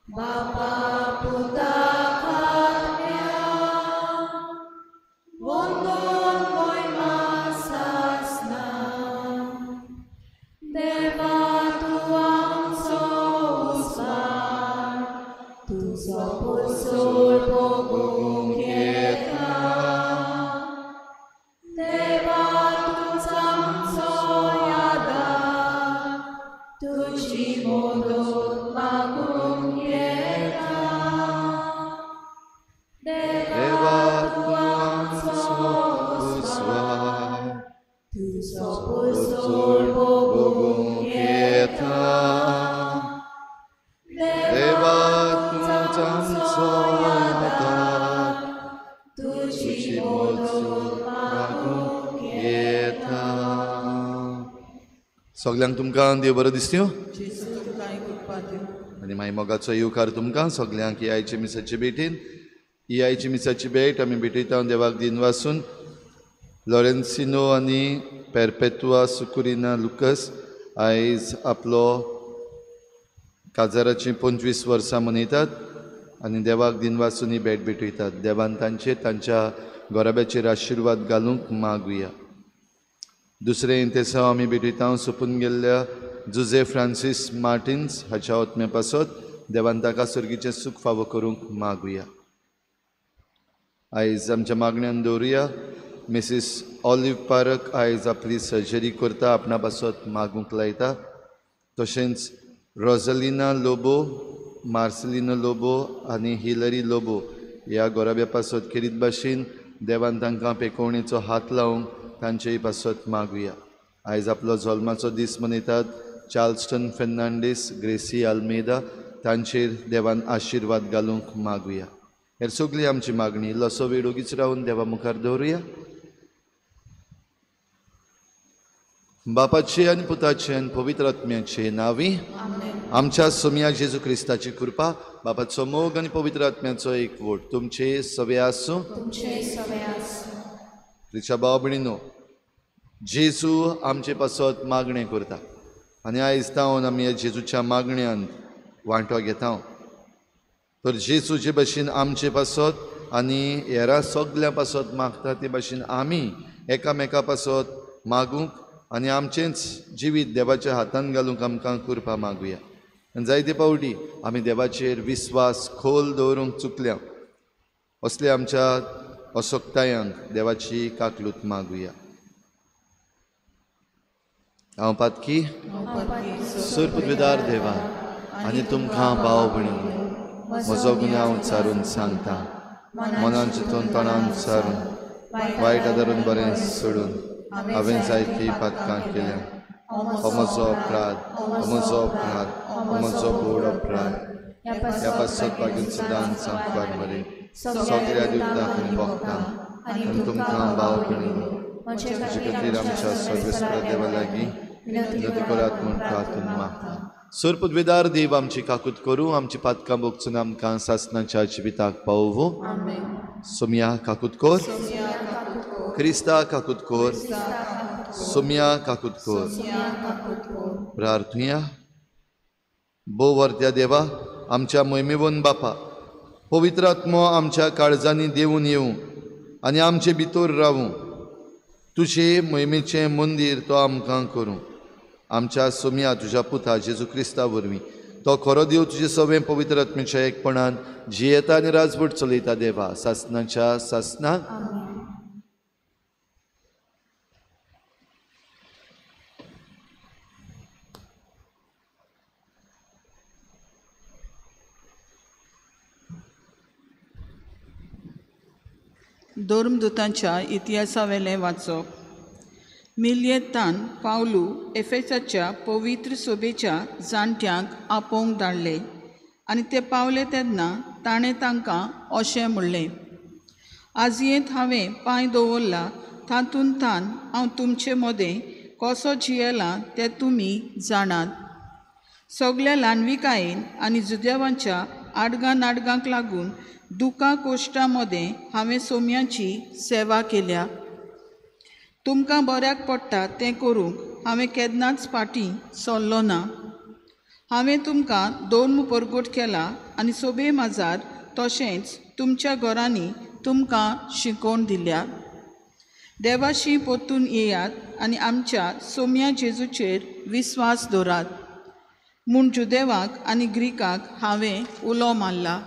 बापा पुता आत्म्या वंदन मोयमा सासना देवा तूं आमचो उस्वार तुजो पोसोळ भोगूंक येता देवा तूंच आमचो आदार तुजी मदत मागूंक येता देवा तूं आमचो उस्वार तुजो पोसोळ भोगूंक येता देवा तूंच आमचो आदार तुजी मदत मागूंक येता. सगल्यांक तुमकां देव बरो दिसत्यो आनी मागीर मोगाचो येवकार तुमकां सगल्यांक ही आयची मिसाची भेटीन. ही आयची मिसाची भेट आमी भेटयता देवाक दिनवासून. लॉरेन्सिनो आनी पेरपेतुआ सुकुरिना लुकस आयज आपलो काजाराची 25 वर्सां मनयतात आनी देवाक दिनवासून ही भेट भेटयतात. देवान तांचेर तांच्या गोराब्याचेर आशिर्वाद घालूंक मागुया. दुसरें इंतेसांव आमी भेटयता सोंपून गेल्ल्या जुजे फ्रांसीस मार्टिन्स हाच्या आत्म्या पासत देवान ताका सर्गीचें सूख फावो करूंक मागुया. आयज आमच्या मागण्यान दवरुया मिसीस ऑलिव पारक आयज आपली सर्जरी करता, आपणा पासत मागूंक लायता. तशेंच रोजलिना लोबो, मार्सेलिनो लोबो आनी हिलरी लोबो ह्या गोराब्या पासत खेरीत भाशेन देवान तांकां पेकोवणेचो हात लावंक तांचेय पासत मागुया. आयज आपलो जल्माचो दीस मनयतात चार्ल्सटन फेर्नांडीस, ग्रेसी आल्मेदा तांचेर देवान आशिर्वाद घालूंक मागुया. हेर सगळी आमची मागणी इल्लोसो वेळ ओगीच रावन देवा मुखार दवरुया. बापाचे आनी पुताचे आनी पवित्र आत्म्याचे नांवी आमच्या सोमया जेजू क्रिस्ताची कृपा, बापाचो मोग आनी पवित्र आत्म्याचो एकवट तुमचे सवे आसूं. प्रिच्या भाव भयणीनो, जेजू आमचे पासत मागणें करता आनी आयज तावन आमी ह्या जेजूच्या मागण्यान वांटो घेता. तर जेजू जे भाशेन आमचे पासत आनी हेरां सगल्यां पासत मागता ते भाशेन आमी एकामेका पासत मागूंक आनी आमचेंच जिवीत देवाच्या हातान घालूंक आमकां कृपा मागुया. आनी जायते फावटी आमी देवाचेर विस्वास खोल दवरूंक चुकल्या. असले आमच्या असक्तायांक देवाची काकलूत मागुया. हांव पातकी सुरपुदविदार देवा आनी तुमकां भाव भयणीनो म्हजो गुन्यांव उच्चारून सांगता. मनान चिंतून तोंडान उच्चारून वायट आदारून बरें सोडून हांवें जायतीं पातकां केल्या. हो म्हजो अपराध, हो म्हजो अपराध, हो म्हजो व्हड अपराध. ह्या पासत बागेन सदांच सांगपाक मरे सगळ्या दिवतांक आनी भक्तांक आनी तुमकां भाव भयणीनो तुजे खातीर आमच्या सर्वेस्पर देवा लागीं विनंती करात म्हूण प्रार्थना मागता. सुरपुदविदार देव आमची काकूत करूं, आमची पातकां भोगचून आमकां सासनाच्या जिविताक पावोवं. सोमया काकूत कोर, क्रिस्ता काकूत कोर, सोमया काकूत कोर. प्रार्थुया. भोव वर्त्या देवा, आमच्या मोहिमेवन बापा पवित्र आत्मो आमच्या काळजांनी देवून येवं आनी आमचे भितर रावूं. तुजे मोहिमेचें मंदीर तो आमकां करूं. आमच्या सोमया तुज्या पुता जेजू क्रिस्ता वरवीं तो खरो देव तुजे सवें पवित्र आत्म्याच्या एकपणान जियेता आनी राजवट चलयता देवा सासनाच्या सासनाक. धर्मदूतांच्या इतिहासावेलें वाचप. मिलियेतान पावलू एफेसाच्या पवित्र सोबेच्या जाणट्यांक आपोवंक धाडले आनी ते पावले तेन्ना ताणें तांकां अशें म्हणलें, आजयेंत हांवें पांय दवरला तातूंत तान हांव तुमचे मदें कसो जियेलां तें तुमी जाणात. सगल्या ल्हानविकायेन आनी जुदेवांच्या आडगां नाडगांक लागून दुकां कोश्टां मदें हांवें सोम्याची सेवा केल्या. तुमकां बऱ्याक पडटा तें करूंक हांवें केन्नाच फाटीं सरलो ना. हांवें तुमकां दोन परगोट केला आनी सोबे माजार तशेंच तुमच्या घरांनी तुमकां शिकोवन दिल्या. देवाशी परतून येयात आनी आमच्या सोम्या जेजूचेर विस्वास दवरात म्हूण जुदेवाक आनी ग्रीकाक हांवें उलो मारला.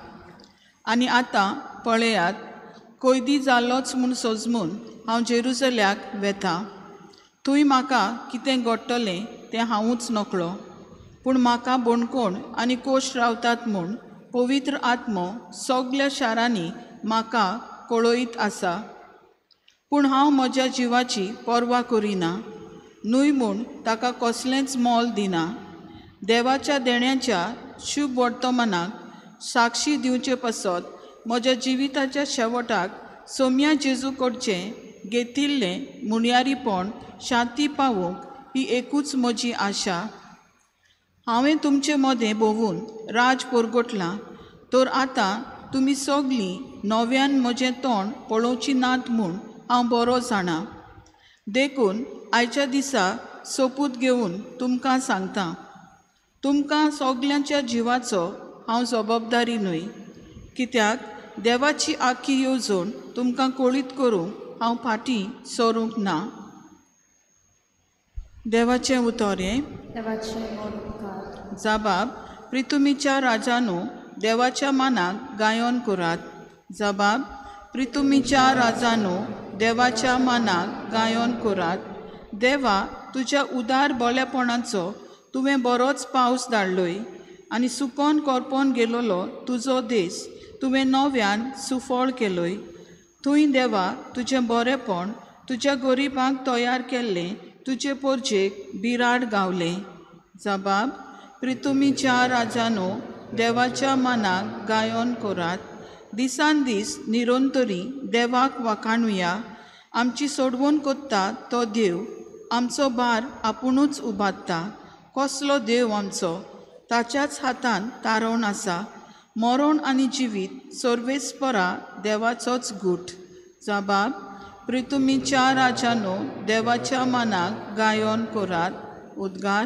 आनी आतां पळयात, कैदी जाल्लोच म्हूण सजमून हांव जेरुजल्याक वेता. थंय म्हाका कितें घडटलें तें हांवूच नकळो, पूण म्हाका बणकोण आनी कोश रावतात म्हूण पवित्र आत्मो सगल्या शारांनी म्हाका कळयत आसा. पूण हांव म्हज्या जिवाची पर्वा करिना न्हय म्हूण ताका कसलेंच मोल दिना. देवाच्या देण्याच्या शुभ वर्तमानाक साक्षी दिवचे पासत म्हज्या जिविताच्या शेवटाक सोम्या जेजू कडचें घेतिल्लें मुणयारीपण शांती पावोवंक ही एकूच म्हजी आशा. हांवें तुमचे मदें भोंवून राज परगटलां, तर आतां तुमी सगलीं नव्यान म्हजें तोंड पळोवचीं नात म्हूण हांव बरो जाणा. देखून आयच्या दिसा सोपूत घेवन तुमकां सांगता, तुमकां सगल्यांच्या जिवाचो हांव जबाबदारी न्हय, कित्याक देवाची आख्खी येवजण तुमकां कळीत करूंक हांव फाटीं सरूंक ना. देवाचें उतर हें. जबाब प्रितुमीच्या राजानो देवाच्या मानाक गायन करात. जबाब प्रितुमीच्या राजानो देवाच्या मानाक गायन करात. देवा, तुज्या उदार बोलेपणाचो तुवें बरोच पावस धाडलोय आनी सुकोन करपोन गेलोलो तुजो देश तुवें नव्यान सुफळ केलोय. थंय देवा तुजें बरेंपण तुज्या गरिबांक तयार केल्लें तुजे पोरजेक बिराड गावलें. जबाब प्रितुमीच्या राजानो देवाच्या मानाक गायन करात. दिसान दीस निरंतरी देवाक वाखाणुया. आमची सोडवण कोत्ता तो देव, आमचो भार आपुणूच उबारता. कसलो देव आमचो, ताच्याच हातान तारोण आसा. मरण आनी जिवीत सर्वेस्परा देवाचोच गूट. जबाब प्रितुमीच्या राजानो देवाच्या मानाक गायन करात. उद्गार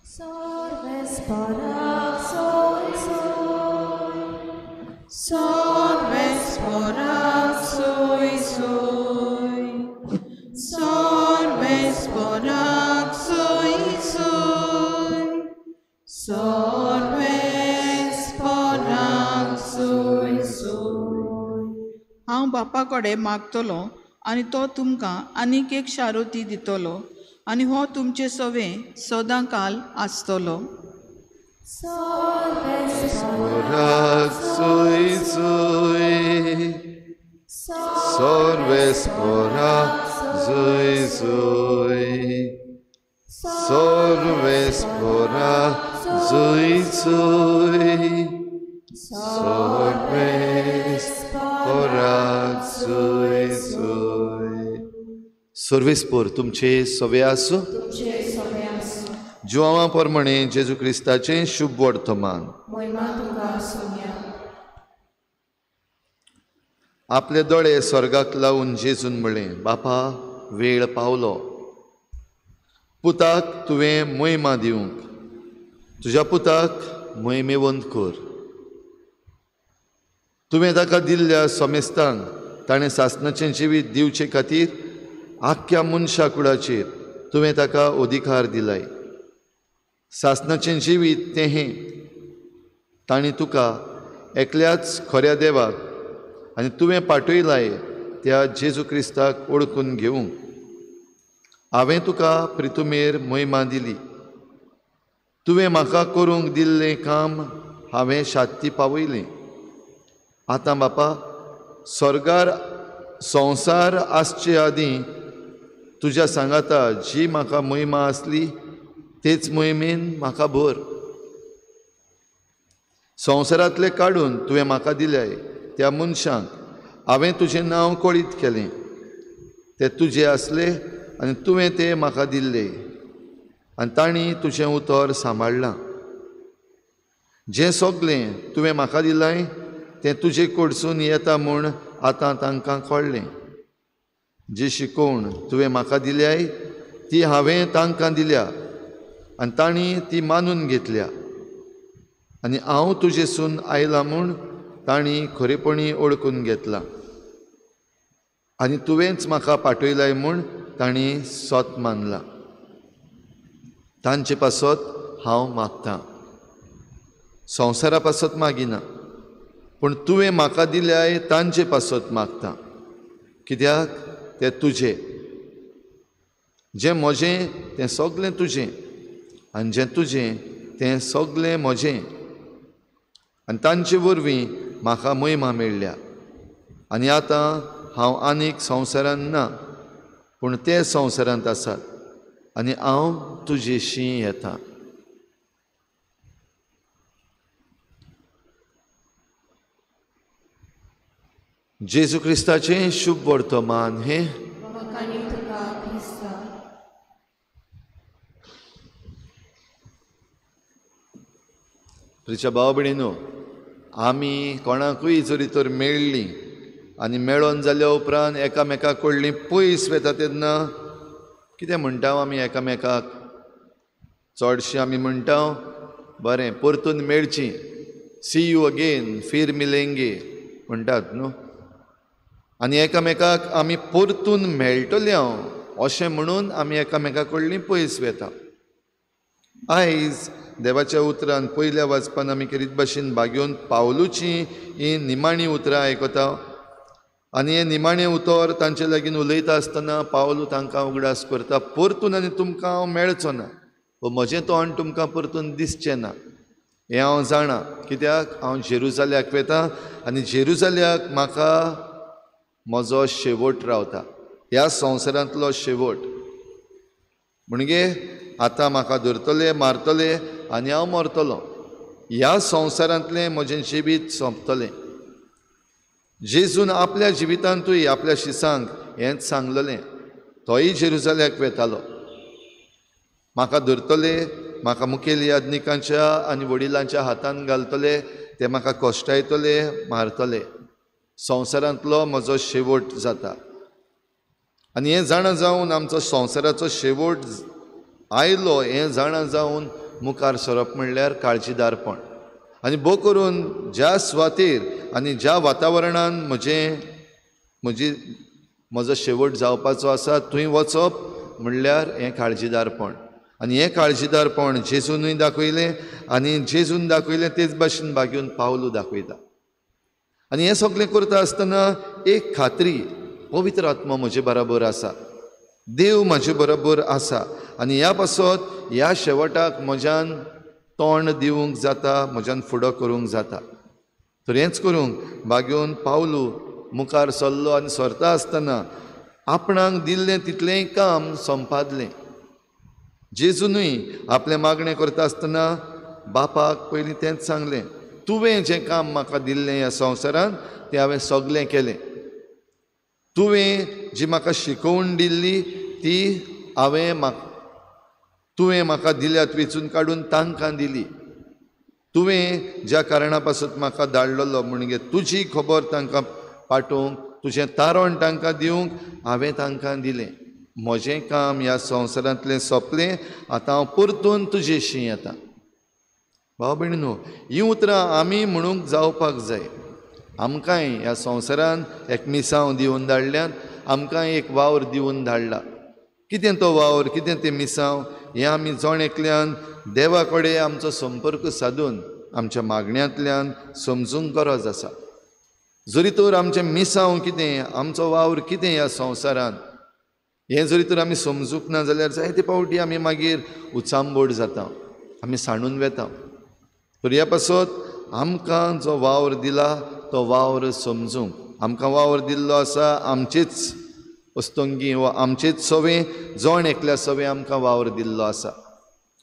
सर्वेस्पराक सोय सोय, सर्वेस्पराक सोय सोय, सर्वेस्पराक सोय सोय. हांव बापा कडेन मागतलो आनी तो तुमकां आनीक एक शारोती दितलो आनी हो तुमचे सवें सदां काल आसतलो. सर्वेस्पराक सोय सोय, सर्वेस्पराक सोय सोय, सर्वेस्पराक सोय सोय, सर्वेस्पराक सोय सोय. सर्वेस्पर तुमचे सवे आसूं. जुआंवा प्रमाणे जेजू क्रिस्ताचें शुभ वर्तमान. आपले दोळे स्वर्गाक लावन जेजून म्हळें, बापा वेळ पावलो, पुताक तुवें मोहिमा दिवंक, तुज्या पुताक मोहिमेवंत कर. तुवें ताका दिल्ल्या समेस्तांक ताणें सासणाचें जिवीत दिवचे खातीर आख्ख्या मनशा कुळाचेर तुवें ताका अधिकार दिलाय. सासणाचें जिवीत तें हें, तांणी तुका एकल्याच खऱ्या देवाक आनी तुवें पाठयलाय त्या जेजू क्रिस्ताक ओळखून घेवंक. हांवें तुका प्रितुमेर मोहिमा दिली, तुवें म्हाका करूंक दिल्लें काम हांवें शात्ती पावयलें. आतां बापा, स्वर्गार संवसार आसचे आदीं तुज्या सांगाता जी म्हाका मोहिमा आसली तेच मोहिमेन म्हाका भर. संवसारांतले काडून तुवें म्हाका दिल्याय त्या मनशांक हांवें तुजें नांव कळीत केलें. ते तुजे आसले आनी तुवें ते म्हाका दिल्ले आनी तांणी तुजें उतर सांबाळ्ळां. जें सगलें तुवें म्हाका दिलाय तें तुजे कडसून येता म्हूण आतां तांकां कळ्ळें. जी शिकोवण तुवें म्हाका दिल्याय ती हांवें तांकां दिल्या आनी तांणी ती मानून घेतल्या आनी हांव तुजेसून आयला म्हूण तांणी खरेपणी ओळखून घेतला आनी तुवेंच म्हाका पाठयलाय म्हूण तांणी सोत मानला. तांचे पासत हांव मागतां, संवसारा पासत मागिना, पूण तुवें म्हाका दिल्याय तांचे पासत मागता, कित्याक ते तुजे. जें म्हजें तें सगलें तुजें आनी जें तुजें तें सगलें म्हजें, आनी तांचे वरवीं म्हाका महिमा मेळ्ळ्या. आनी आतां हांव आनीक संवसारांत ना, पूण ते संवसारांत आसात आनी हांव तुजेशी येता. जेजू क्रिस्ताचें शुभ वर्तमान हें. प्रिच्या भाव भयणीनो, आमी कोणाकूय जरी तर मेळ्ळीं आनी मेळोन जाल्या उपरांत एकामेका कडलीं पयस वता तेन्ना कितें म्हणटा आमी एकामेकाक? चडशीं आमी म्हणटा बरें परतून मेळचीं, सी you again, फिर मिलेंगे म्हणटात न्हू. आनी एकामेकाक आमी परतून मेळटले हांव अशें म्हणून आमी एकामेका कडलीं पयस वता. आयज देवाच्या उतरान पयल्या वाचपान आमी केरीत भाशेन बागेवन पावलूची ही निमाणी उतरां आयकता आनी हें निमाणें उतर तांचे लागीं उलयता आसतना पावलू तांकां उगडास करता, परतून आनी तुमकां हांव मेळचो ना, म्हजें तोंड तुमकां परतून दिसचें ना हें हांव जाणा, कित्याक हांव जेरुजाल्याक वता आनी जेरुजाल्याक म्हाका म्हजो शेवट रावता, ह्या संवसारांतलो शेवट. म्हणजे आतां म्हाका धरतले, मारतले आनी हांव मरतलो, ह्या संवसारांतलें म्हजें जिवीत सोंपतलें. जेजून आपल्या जिवितांतूय आपल्या शिसांक हेंच सांगलेलें, तोय जेरुजाल्याक वेतालो, म्हाका धरतले, म्हाका मुखेल याज्ञिकांच्या आनी वडिलांच्या हातान घालतले, ते म्हाका कश्टायतले, मारतले, संवसारांतलो म्हजो शेवट जाता. आनी हें जाणा जावन आमचो संवसाराचो शेवट आयलो हें जाणा जावन मुखार सरप म्हणल्यार काळजीदारपण. आनी भोव करून ज्या सुवातेर आनी ज्या वातावरणान म्हजो शेवट जावपाचो आसा थंय वचप म्हणल्यार हें काळजीदारपण. आनी हें काळजीदारपण जेजूनय दाखयलें आनी जेजून दाखयलें तेच भाशेन बागेवन पावलू दाखयता. आनी हें सगळें करता आसतना एक खात्री, पवित्र आत्मा म्हजे बराबर आसा, देव म्हजे बरोबर आसा आनी ह्या पासत ह्या शेवटाक म्हज्यान तोंड दिवंक जाता, म्हज्यान फुडो करूंक जाता. तर हेंच करूंक बागेवन पावलू मुखार सरलो आनी सरता आसतना आपणाक दिल्लें तितलेंय काम संपादलें. जेजूनय आपलें मागणें करता आसतना बापाक पयलीं तेंच सांगलें, तुवें जें काम म्हाका दिल्लें ह्या संवसारांत तें हांवें सगलें केलें, तुवें जी म्हाका शिकोवन दिल्ली ती हांवें तुवें म्हाका दिल्यात वेंचून काडून तांकां दिली, तुवें ज्या कारणा पासत म्हाका धाडलेलो म्हणजे तुजी खबर तांकां पाठोवंक, तुजें तारण तांकां दिवंक हांवें तांकां दिलें. म्हजें काम ह्या संवसारांतलें सोंपलें, आतां हांव परतून तुजेशी येता. भाव भयणीनो, हीं उतरां आमी म्हणूंक जावपाक जाय. आमकांय ह्या संवसारांत एक मिसांव दिवन धाडल्यात, आमकांय एक वावर दिवन धाडला. कितें तो वावर, कितें तें मिसांव हें आमी जण एकल्यान देवा कडेन आमचो संपर्क सादून आमच्या मागण्यांतल्यान समजूंक गरज आसा. जरी तर आमचें मिसांव कितें, आमचो वावर कितें ह्या संवसारांत हें जरी तर आमी समजूंक ना जाल्यार जायते फावटी आमी मागीर उचांबोड जाता, आमी सांडून वेता. तर ह्या पासत आमकां जो वावर दिला तो वावर समजूंक, आमकां वावर दिल्लो आसा आमचेच अस्तंगी वा आमचेच सवे, जण एकल्या सवे आमकां वावर दिल्लो आसा.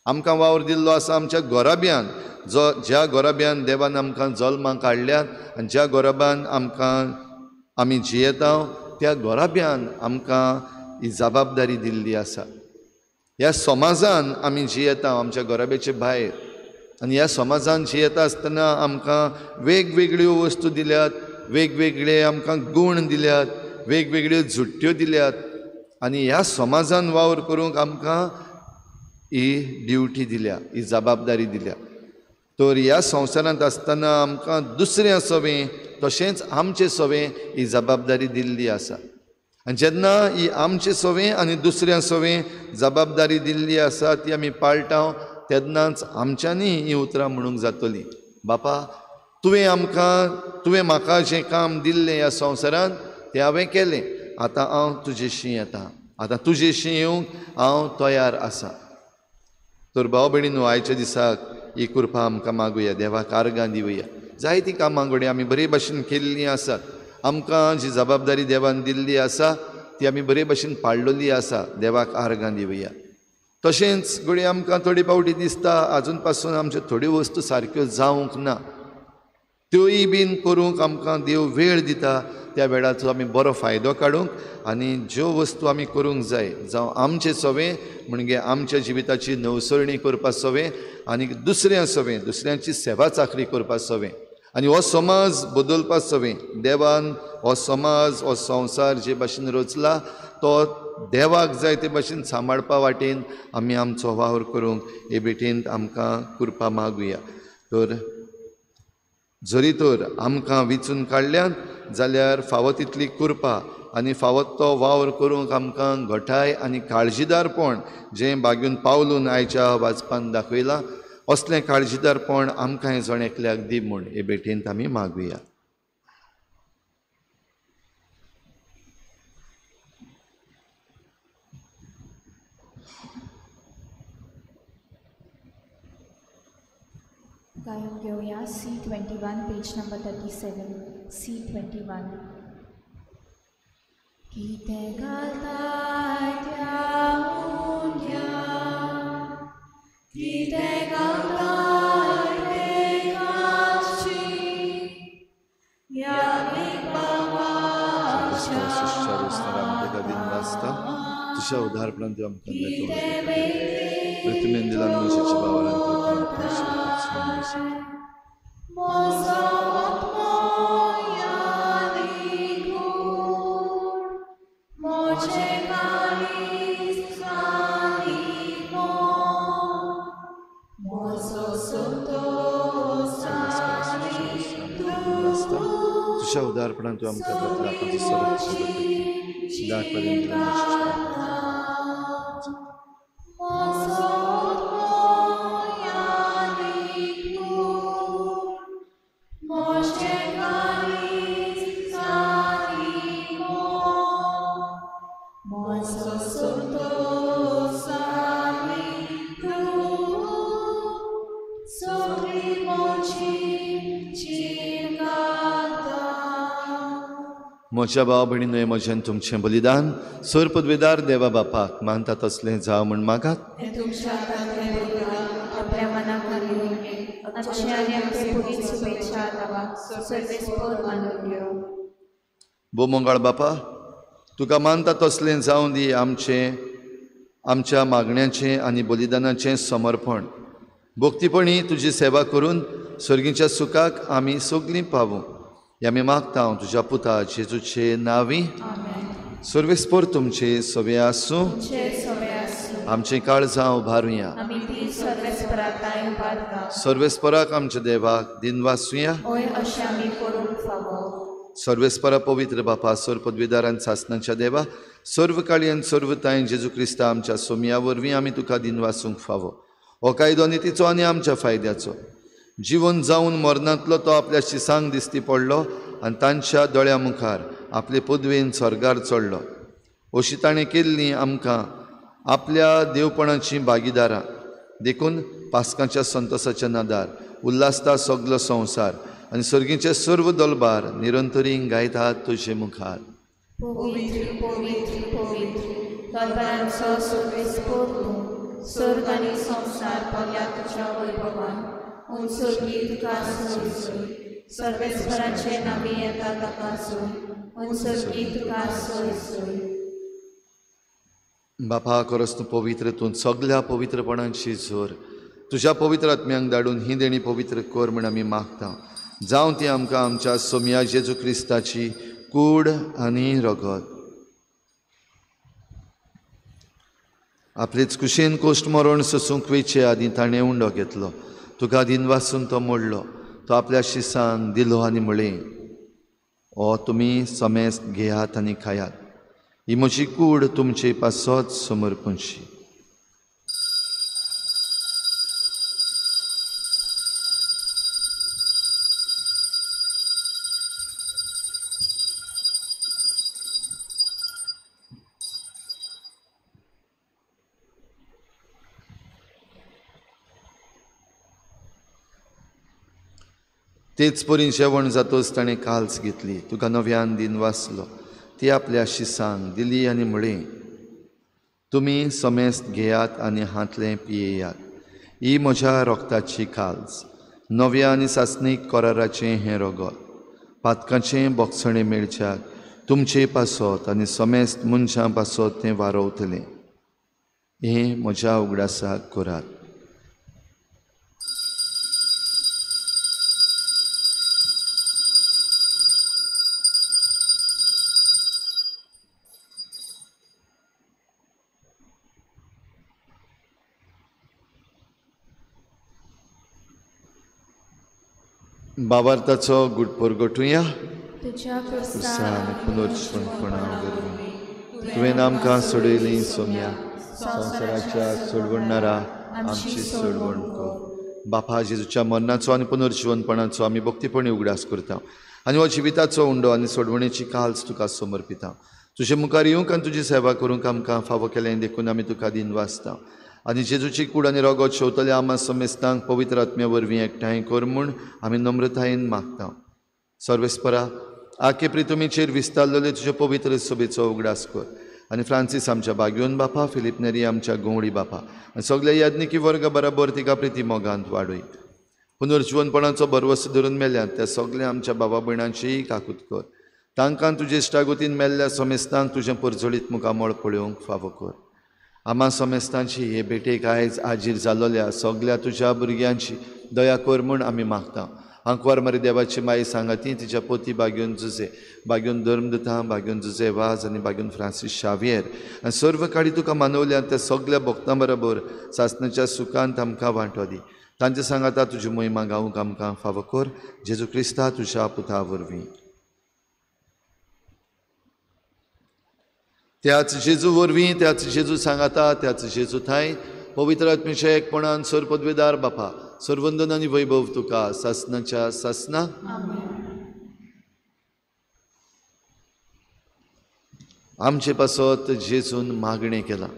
आमकां वावर दिल्लो आसा आमच्या गोराब्यान, जो ज्या गोराब्यान देवान आमकां जल्माक हाडल्यात आनी ज्या गोराब्यान आमकां आमी जियेता त्या गोराब्यान आमकां ही जबाबदारी दिल्ली आसा. ह्या समाजान आमी जियेता आमच्या गोराब्याचे भायर आनी ह्या समाजान जियेता आसतना आमकां वेगवेगळ्यो वस्तू दिल्यात, वेगवेगळे आमकां गूण दिल्यात, वेगवेगळ्यो झुट्ट्यो दिल्यात आनी ह्या समाजान वावर करूंक आमकां ही ड्युटी दिल्या, ही जबाबदारी दिल्या. तर ह्या संवसारांत आसतना आमकां दुसऱ्या सवें तशेंच आमचे सवें ही जबाबदारी दिल्ली आसा. आनी जेन्ना ही आमचे सवें आनी दुसऱ्या सवें जबाबदारी दिल्ली आसा ती आमी पाळटा तेन्नाच आमच्यांनी ही उतरां म्हणूंक जातली, बापा तुवें आमकां, तुवें म्हाका जें काम दिल्लें ह्या संवसारांत तें हांवें केलें, आतां हांव तुजेशी येता, आतां तुजेशी येवंक हांव तयार आसा. तर भाव भयणीनो, आयच्या दिसाक ही कृपा आमकां मागुया, देवाक आर्गां दिवया. जायतीं कामां घडये आमी बरे भाशेन केल्लीं आसात, आमकां जी जबाबदारी देवान दिल्ली आसा ती आमी बरे भाशेन पाळलेली आसा, देवाक आर्गां दिवया. तशेंच घडये आमकां थोडे फावटी दिसता आजून पासून आमच्यो थोड्यो वस्तू सारक्यो जावंक ना, त्योय बीन करूंक आमकां देव वेळ दिता, त्या वेळाचो आमी बरो फायदो काडूंक आनी ज्यो वस्तू आमी करूंक जाय, जावं आमचे सवें म्हणजे आमच्या जिविताची नवसरणी करपा सवें आनी दुसऱ्या सवें दुसऱ्यांची सेवा चाकरी करपा सवें आनी हो समाज बदलपा सवें. देवान हो समाज, हो संवसार जे भाशेन रचला तो देवाक जाय ते भाशेन सांबाळपा वाटेन आमी आमचो वावर करूंक हे भेटेंत आमकां कृपा मागुया. तर जरी तर आमकां विचून काडल्यात जाल्यार फावो तितली कृपा आनी फावो तो वावर करूंक आमकां घटाय आनी काळजीदारपण जें बागून पावलून आयच्या वाचपान दाखयलां असलें काळजीदारपण आमकां जण एकल्याक दी म्हूण हे भेटेंत आमी मागुया. गायन घेवया C21 page number 37 C21. कितें घालताय त्या उंड्याक, कितें घालताय ते काची, ह्या विपावाच्या तुझ्या उदारपणान देव आमकां प्रतिमेन दिला मनशाच्या भावान. तुझ्या उदारपणान तूं आमकां म्हज्या भाव भयणीनो, म्हजें तुमचें बलिदान सर पदवेदार देवा बापाक मानता तसलें जावं म्हूण मागात. भो मंगळ बापा, तुका मानता तसलें जावं दी आमचें, आमच्या मागण्याचें आनी बलिदानाचें समर्पण. भक्तीपणी तुजी सेवा करून सर्गीच्या सुखाक आमी सगळीं पावूं ह्या आमी मागता हांव तुज्या पुता जेजूचे नांवी. सर्वेस्पर तुमचे सवे आसूं. आमचें काळजां उबारुया. सर्वेस्पराक आमच्या देवाक दिनवासुया. सर्वेस्परा पवित्र बापा, सर्व पदवीदार आनी सासनाच्या देवा, सर्व काळी आनी सर्व तांय जेजू क्रिस्ता आमच्या सोमया वरवीं आमी तुका दिनवासूंक फावो. हो कायदो नितीचो आनी आमच्या फायद्याचो. जिवन जावन मरणांतलो तो आपल्या शिसांक दिसती पडलो आनी तांच्या दोळ्या मुखार आपले पदवेन स्वर्गार चडलो. अशी ताणें केल्ली आमकां आपल्या देवपणाची भागीदारां. देखून पास्कांच्या संतोसाच्या नादार उल्हासता सगलो संवसार आनी सर्गीचे सर्व दलबार निरंतरी गायतात तुजे मुखार. पवित्र पवित्र पवित्र दलबारांचो सर्वेस्पर तूं, स्वर्ग आनी संवसार पडल्या तुज्या वैभवान. उंचोगी तुका सोय सोय, सर्वेस्पराचे नांवी येता ताका सोय, उंचोगी तुका सोय सोय. बापा, खरोच तूं पवित्र, तूं सगल्या पवित्रपणांची जोर. तुज्या पवित्र आत्म्यांक धाडून ही देणी पवित्र कर म्हूण आमी मागता. जावं ती आमकां आमच्या सोमया जेजू क्रिस्ताची कूड आनी रगत. आपलेच कुशीन कोश्ट मरण सोसूंक वेचे आदीं ताणें उंडो घेतलो, तुका दिनवासून तो मोडलो, तो आपल्या शिसांक दिलो आनी म्हळें, ओ तुमी समेस्त घेयात आनी खायात, ही म्हजी कूड तुमचे पासत समर्पणशी. तेच परी जेवण जातोच ताणें काल्स घेतली, तुका नव्यान दिन वाचलो, ती आपल्या शिसांक दिली आनी म्हळें, तुमी समेस्त घेयात आनी हांतलें पियेयात, ही म्हज्या रोगताची काल्स, नव्या आनी सासणीक कराराचें हें रगत, पातकाचें बोगसणें मेळच्याक तुमचे पासत आनी समेस्त मनशां पासत तें वारोवतलें. हें म्हज्या उगडासाक करात. बाबार्थाचो गुटपोर गोठुया पुनर्जिवनपणा वरवीं तुवें आमकां सोडयली सोम्या संवसाराच्या सोडवणणारा आमची सोडवण कर. बापा जेजूच्या मरणाचो आनी पुनर्जिवनपणाचो आमी भक्तीपणी उगडास करता आनी हो जिविताचो उंडो आनी सोडवणेची काल्स तुका समर्पिता. तुजे मुखार येवंक आनी तुजी सेवा करूंक आमकां फावो केलें देखून आमी तुका दिनवासता आनी जेजूची कूड आनी रगत शेवतल्या आमा समेस्तांक पवित्र आत्म्या वरवीं एकठांय कर म्हूण आमी नम्रतायेन मागता. सर्वेस्परा आखे प्रितुमीचेर विस्तारलेले तुजे पवित्र सभेचो उगडास कर आनी फ्रांसीस आमच्या बाग्योन बापा, फिलीप नेरी आमच्या गोंवडी बापा आनी सगल्या याज्ञिकी वर्गा बराबर तिका प्रिती मोगांत वाडय. पुनर्जिवनपणाचो भरवंसो धरून मेल्यात त्या सगल्या आमच्या बाबा भयणांचीय काकूत कर. तांकां तुजे इश्टागतीन मेल्ल्या समेस्तांक तुजें परजळीत मुखामळ पळोवंक फावो कर. आमा समेस्तांची हे भेटेक आयज आजीर जाल्लोल्या सगल्या तुज्या भुरग्यांची दया कर म्हूण आमी मागता. आंकवार मारी देवाची माई सांगाती तिच्या पोती बाग्योन जुजे, बाग्योन धर्मदुता, बाग्योन जुजे वाज आनी बाग्योन फ्रांसीस शावियर आनी सर्व काळी तुका मानवल्या त्या सगल्या भक्तां बरोबर सासणाच्या सुखांत आमकां वांटो दी. तांचे सांगाता तुजी मोहिमा गावंक आमकां फावो कर, जेजू क्रिस्ता तुज्या पुता वरवीं. त्याच जेजू वरवीं, त्याच जेजू सांगाता, त्याच जेजू थांय पवित्र आत्म्याच्या एकपणान सर पदवेदार बापा सर्वंदन आनी वैभव तुका सासनाच्या सासना. आमचे पासत जेजून मागणें केलां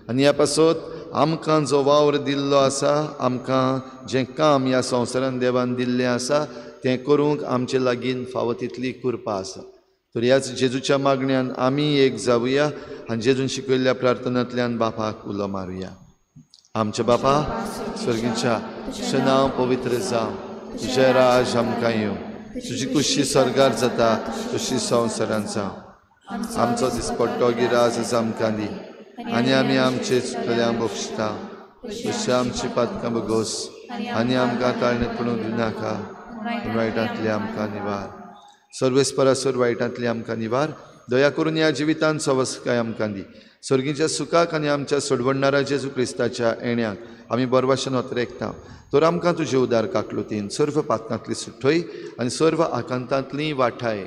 आनी ह्या पासत आमकां जो वावर दिल्लो आसा, आमकां जें काम ह्या संवसारान देवान दिल्लें आसा तें करूंक आमचे लागीं फावो तितली कृपा आसा. तर ह्याच जेजूच्या मागण्यान आमी एक जावया आनी जेजून शिकयल्ल्या प्रार्थनांतल्यान बापाक उलो मारुया. आमच्या बापा स्वर्गीच्या, तुजें नांव पवित्र जावं, तुजें राज आमकां येवं, तुजी कुशी स्वर्गार जाता तशी संवसारान जावं. आमचो दिसपट्टो गिराज आमकां दी आनी आमी आमचे चुकल्यांक बक्षता तशी आमची पातकां बगोस आनी आमकां ताळणेंत पडूंक दिनाका, वायटांतली आमकां निवार. सर्वेस्परासर वायटांतली आमकां निवार. दया करून ह्या जिवितांत सवसकाय आमकां दी. सर्गीच्या सुखाक आनी आमच्या सोडवणणारा जेजू क्रिस्ताच्या येण्याक आमी बरवाशन ओतरेकता. तर आमकां तुजे उदार काकलुतीन सर्व पातकांतली सुठय आनी सर्व आकांतांतली वाठाय.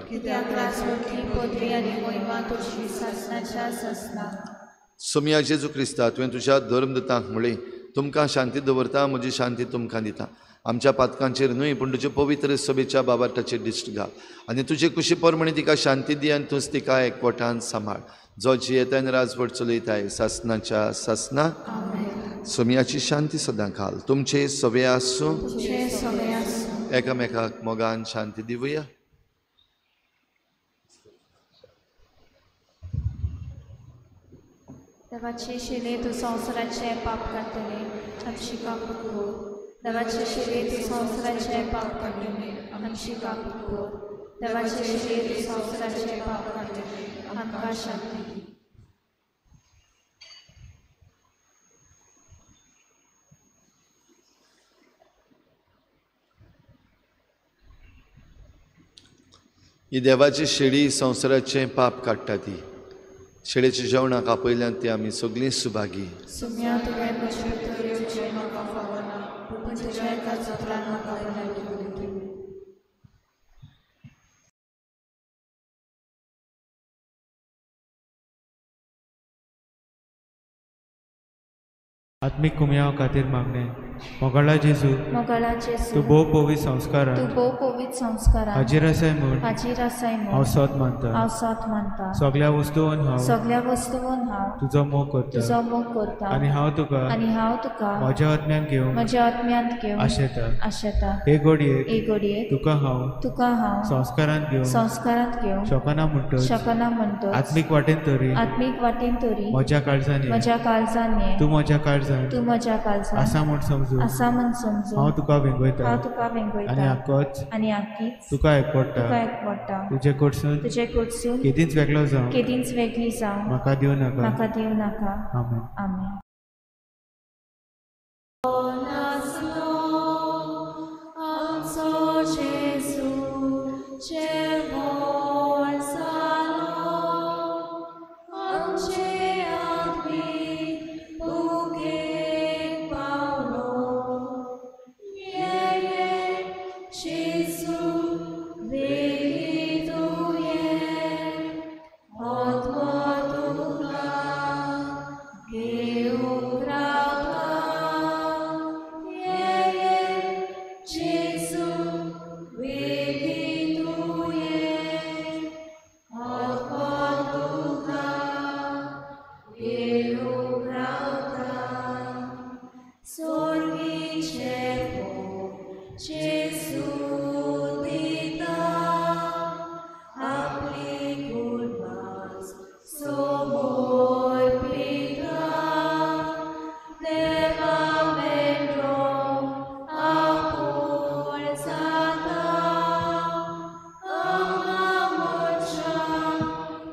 सोमया जेजू क्रिस्ता, तुवें तुज्या धर्मदुतांक म्हळें, तुमकां शांती दवरता, म्हजी शांती तुमकां दिता. आमच्या पातकांचेर न्हय पूण तुजे पवित्र सभेच्या बाबार्थाचेर दिश्ट घाल आनी तुजे कुशी प्रमाणे तिका शांती दी आनी तूंच तिका एकवटान सांबाळ, जो जियेताय आनी राजवट चलयताय सासनाच्या सासना. सोमयाची शांती सदां घाल. तुमचे सवे आसूं. एकामेकाक मोगान शांती दिवया. देवाचे शिले तूं संवसाराचें पाप काडटले, आमची काकूत कर. देवाचे शिले तूं संवसाराचें पाप काडटले, आमची काकूत कर. देवाचे शिले तूं संवसाराचें पाप काडटले, आमकां शांती दी. ही देवाची शेळी संवसाराचें पाप काडटा ती शेळेच्या जेवणाक आपयल्यान ती आमी सगळीं सुभागी. सुम्या तुवें म्हजे भितर येवचें म्हाका फावना, पूण तुज्या एका उतरान म्हाका भलायकी दिवची. आत्मीक कुमयाव खातीर मागणें. मोगाळा जेजू, मोगाळा जेजू, तूं भोव पवित्र संस्कारान, तूं भोव पवित्र संस्कारान हाजीर आसाय म्हूण, हाजीर आसाय म्हूण हांव सोद मानता, हांव सोद मानता. सगळ्या वस्तून हांव, सगळ्या वस्तून हांव तुजो मोग करता, तुजो मोग करता. आनी हांव तुका, आनी हांव तुका म्हज्या आत्म्यान घेवन, म्हज्या आत्म्यांत घेवन आशेता, आशेता. हे घडयेक, हे घडयेक तुका हांव, तुका हांव संस्कारांत घेवन, संस्कारांत घेवन शकना म्हणटच, शकना म्हणटच, आत्मीक वाटेन तरी, आत्मीक वाटेन तरी म्हज्या काळजान, म्हज्या काळजान ये, तूं म्हज्या काळजान, तूं म्हज्या काळजान आसा म्हूण समजून, आसा म्हूण समजून हांव तुका वेंगयता, हांव तुका वेंगयता. आनी आकोच, आनी आकीच तुका एकवडटा, तुका एकवडटा. तुजे कडसून, तुजे कडसून केदींच वेगळो जावं, केदींच वेगळी जावं म्हाका दिवं नाका, म्हाका दिवं नाका. आमेन. आमेन. आमचो जेजू जेवण जालो, आमचे आत्मीक भुकेक पावलो. ये ये जेजू वेगीं तूं ये, आत्मो तुका घेवंक रावता. ये ये जेजू वेगीं तूं ये, आत्मो तुका घेवंक रावता. स्वर्गीचे भोग जेजू दिता, आपली कुर्बान समर्पिता. देवा मेंढरो आपूण जाता, आमकां मनशांक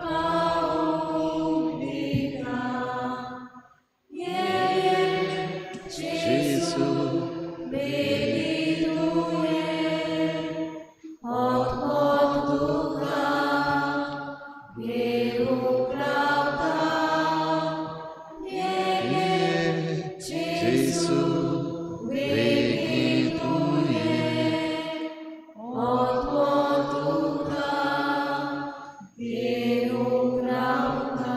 खावंक दिता. ये ये जेजू वेगीं तूं ये, आत्मो तुका घेवंक रावता. ये ये जेजू वेगीं तूं ये, आत्मो तुका घेवंक रावता.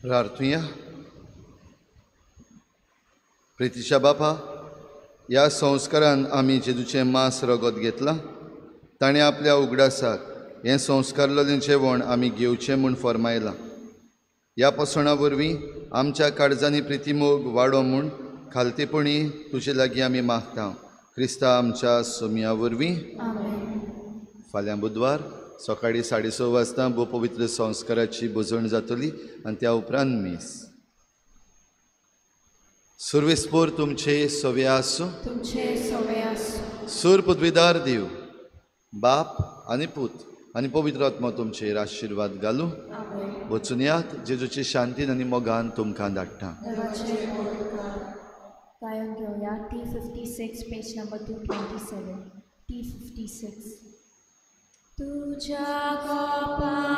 प्रार्थुया. प्रितीच्या बापा, ह्या संस्कारान आमी जेजूचें मांस रगत घेतलां, ताणें आपल्या उगडासाक हें संस्कारलेलें जेवण आमी घेवचें म्हूण फर्मायलां. ह्या पसणा वरवीं आमच्या काळजांनी प्रितीमोग वाडो म्हूण खालतेपणी तुजे लागीं आमी मागता, क्रिस्ता आमच्या सोमया वरवीं. फाल्यां बुधवार सकाळीं 6:30 वाजता भोव पवित्र संस्काराची भोजण जातली आनी त्या उपरांत मीस. सुर्वेस्पोर तुमचे सवे आसूं, तुमचे सवे आसूं. सूर पृथ्वीदार देव बाप आनी पूत आनी पवित्र आत्मा तुमचेर आशिर्वाद घालूं. वचून यात, जेजूची शांतीन आनी मोगान तुमकां धाडटा. गायन घेवया T56 page number 227. T56. तुझ्या गोपान